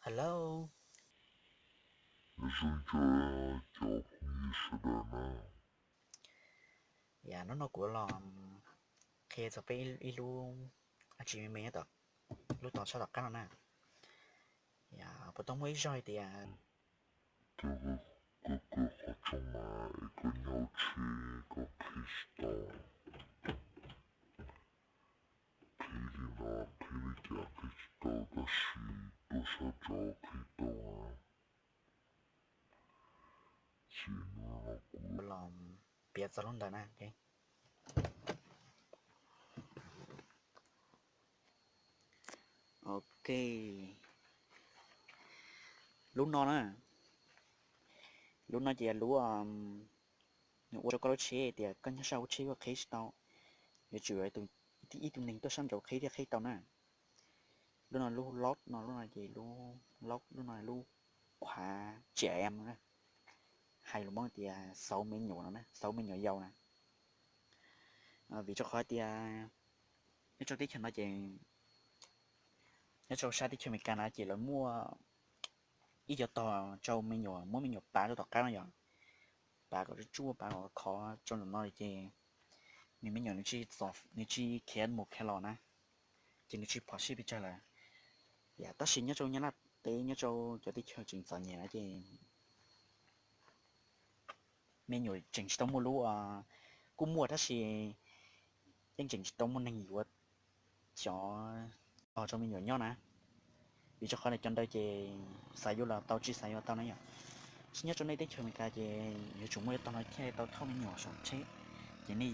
Hello. Zoo tso cov phooj ywg sawv daws na. Yam hnub no kuv los qhia txog peb ib lub, a tsis me me nyob tom, lub tod sab tom qab no na. Yam puas tau muaj ib zaug hais tias koj kawm qhov rooj mas es koj nyob hauv tsheb koj qhib tsis tau. Qhib li no, qhib li cas qhib tsis tau tab sis tuaj sab tod qhib tau. Ces hnub no kuv los piav txog lub ntawd na. Ok, lub no na, lub no ces lub nws ua rau koj lub tsheb tias koj nyob sab hauv tsheb koj qhib tsis tau, yuav tsum ib tug neeg tuaj sab nraud qhib thiaj qhib tau na. Lub no lub lock no, lub no ces lub lock, lub no lub khóa chìa em, hais lus Hmoob tias xauv me nyuam no na, xauv me nyuam yaus na. Vim rau qhov tias nyob rau teb chaws no ces, nyob rau sab teb chaws Amelikas na ces lawv muaj ib co tog rau me nyuam, muab me nyuam pav rau tom qab no yom, pav kom tsuj tsuaj, pav kom khov rau ntawm no ces nws me nyuam nws tsis khiav mus khiav los na, ces nws tsis phom sij pes tsawg lawm. Yam tab sis nyob rau Nyab Laj teb, nyob rau cov teb chaws tseem txom nyem na ces me nyuam tseem tsis tau muaj lub, kuj muaj tab sis yeej tseem tsis tau muaj neeg yuav cov tog rau me nyuam nyob na. Vim rau qhov cov ntawd ces xav yuav los tau, tsis xav yuav tau na yom. Nyob rau nej teb chaws Amelikas ces yuav tsum muaj ib tog no thiaj tau thauj me nyuam saum tsheb, ces nej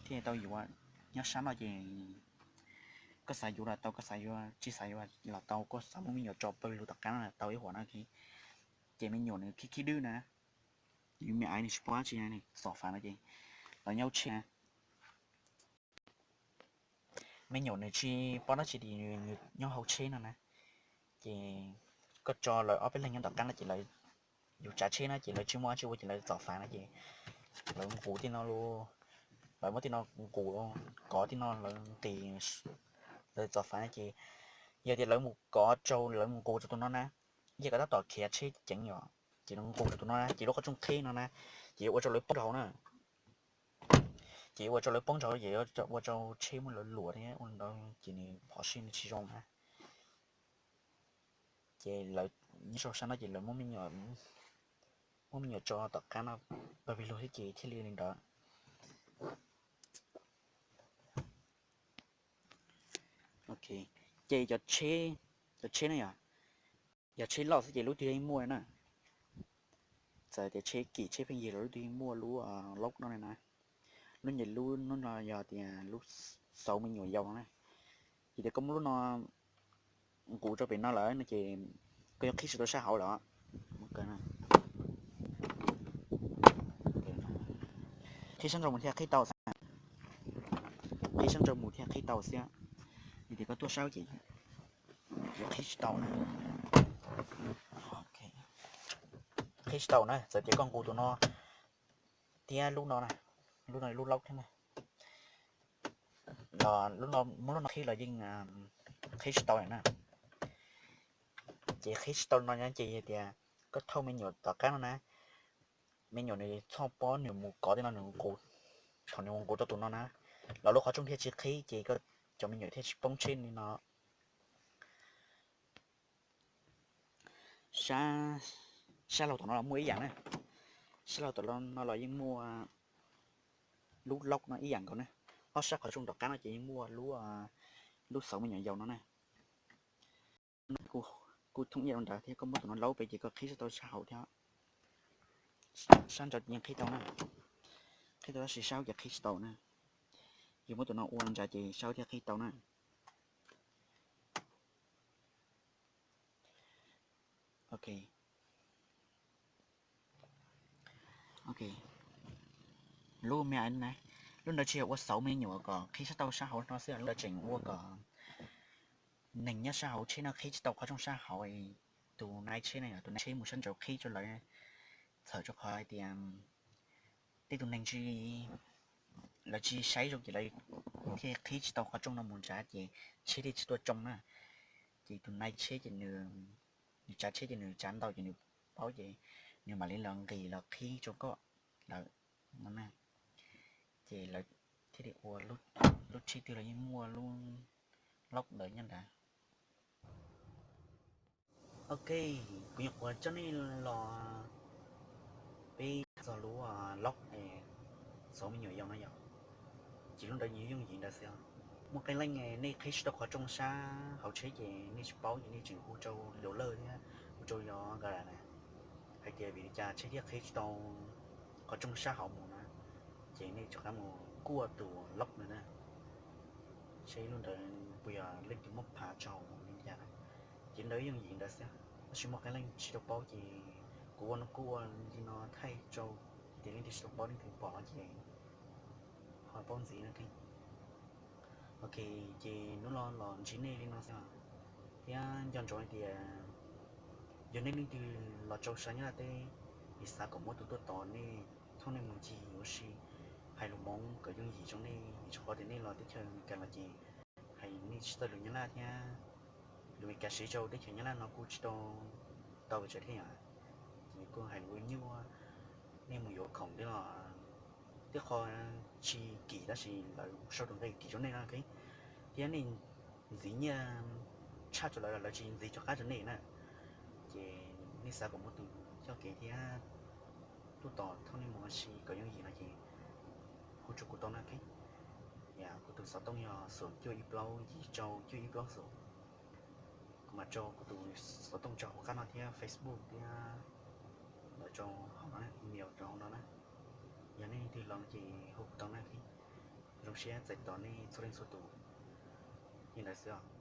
thiaj tau yuav. Nyob sab no ces koj xav yuav los tau, koj xav yuav, tsis xav yuav los tau, koj xav muab me nyuam tso pawg lug tom qab no los tau ib huam no. Ces me nyuam nws khib khib dwb na, yus me aiv nws tsis paub dab tsi, nws txom fav no ces los nyob hauv tsheb na. Me nyuam nws tsis paub dab tsi li, nws nyob hauv tsheb no na, ces koj tso lawv ob peb leeg nyob tom qab no ces lawv, yus tsav tsheb na ces lawv tsis muaj dab tsi ua ces lawv txom fav no ces lawv nqus tej no, lawv muab tej no nqus, kov tej no lawv nqis, lawv txom fav no ces yog tias lawv mus kov rau, lawv mus nqus rau tus no na, yog kom tab tom khiav tsheb ceev yom, ces nws nqus rau tus no na ces lub qhov rooj qhib no na, ces yuav ua rau lawv poob rau hauv na. Ces yuav ua rau lawv poob rau hauv ces yuav ua rau tsheb muab lawv luam thiab ua li ntawd ces nws phom sij nws tsis zoo na. Ces lawv nyob rau sab no ces lawv muab me nyuam tso tom qab no pawg pawg lug thiab ces thiaj li li ntawd. Ces cov tsheb, cov tsheb no yog, yog tsheb loj xwb ces lub twg yeej muaj na. Txawm tias tsheb kim tsheb pheej yig los lub twg yeej muaj lub lock no na. Lub nyuam lub no yog tias lub xauv me nyuam yaus no na. Yog tias koj muab lub no nqus rau pem no lawm no ces koj yuav qhib tsis tau sab hauv lawm. Qhib sab nraud mus thiaj qhib tau xwb. Qhib sab nraud mus thiaj qhib tau xwb. Yog tias koj tuaj sab ces qhib tsis tau na. Qhib tsis tau na, txawm tias koj nqus tus no thiab lub no, lub no lub lock thiab na, los lub no, muab lub no qhib los yeej qhib tsis tau na. Ces qhib tsis tau no ces yog tias koj thauj me nyuam tom qab no na, me nyuam nws txhob paub nws mus kov tej no nws nqus, thaum nws mus nqus rau tus no na, los lub qhov rooj thiaj tsis qhib ces koj cov me nyuam thiaj tsis poob tsheb li no. Sab laug tom no los muaj ib yam na, sab laug tom no los yeej muaj lub lock no ib yam nkaus na. Ob sab qhov rooj tom qab no ces yeej muaj lub, lub xauv me nyuam yaus no na. Kuj thoob ib yam li ntawd thiab, koj muab tus no laub pem ces koj qhib tsis tau sab hauv thiab. Sab nraud yeej qhib tau na, qhib tau tab sis sab hauv ces qhib tsis tau na. Yus muab tus no ua ntawd ces sab hauv thiaj qhib tau na. Ok, lub me, lub ntawd tsis yog ua xauv me nyuam kom qhib tsis tau sab hauv no xwb, lub ntawd tseem ua kom neeg nyob sab hauv tsheb no qhib tsis tau qhov rooj sab hauv. Tus nai tsheb no yog tus nai tsheb mus sab nraud qhib rau lawv, txhawm rau qhov hais tias tej tus neeg tsis, lawv tsis saib zoo ces lawv thiaj qhib tsis tau qhov rooj no mus nrad ces tsheb thiaj tsis tuaj tsoo na. Ces tus nai tsheb ces nws, nws tsav tsheb ces nws tsav ntau ces nws paub ces nws mam li los nqis los qhib rau koj lawm no na. Ces lawv thiaj li ua lub tsheb twg los yeej muaj lub log ntawd nyob nrad. Ok, kuv nyuam qhuav coj nej los peb txog lub log es xov me nyuam yaus no yom, ces lub ntawd nws yooj yim ntawd xwb. Muaj qee leej nej qhib tsis tau qhov rooj sab hauv tsheb ces nej tsis paub ces nej tseem hu rau dealer thiab hu rau yog qa na hais tias vim li cas tsheb thiaj qhib tsis tau qhov rooj sab hauv mus na, ces nej rov qab mus kuaj tus log na, seb lub ntawd puas yog leej twg muab phav tsaug li cas. Ces ntawd yooj yim ntawd xwb, tab sis muaj qee leej tsis tau paub ces kuv ua no kuj ua li no thaij rau tias leej twg tsis tau paub leej twg pom no ces ho paub ntxiv no. Ok, ces hnub no los ntsib nej li no xwb, thiab nco ntsoov hais tias yog nej leej twg los rau sab Nyab Laj teb, es xav kom muaj tus tuaj tos nej, thauj nej mus ncig ua si, hais lus Hmoob kom yooj yim rau nej, rau qhov tias nej los teb chaws Amelikas los ces hais nej tsis txawj lus Nyab Laj thiab, lus Amelikas siv rau teb chaws Nyab Laj no kuj tsis tau tau pes tsawg thiab yom, ces kuj hais lus nyuaj, nej mus yuav khoom twb los, twb qhov tsis kim tab sis lawv sau tus nqi kim rau nej no, thiab nej ntxiv nyiaj tshaj rau lawv los lawv tsis ntxiv rov qab rau nej na. Ces nej xav kom muaj tus coj kev thiab tuaj tos thauj nej mus ua si kom yooj yim no ces hu rau kuv tau na. Kuv tus xov tooj yog xoom cuaj ib plaub yim rau cuaj ib plaub xoom. Kuv mam tso kuv tus xov tooj rau hauv qab no thiab Facebook thiab lawv rau hauv no, email rau hauv no na. Yog nej leej twg los ces hu kuv tau na. Zoo siab txais tos nej txhua leej txhua tus. Li ntawd xwb os.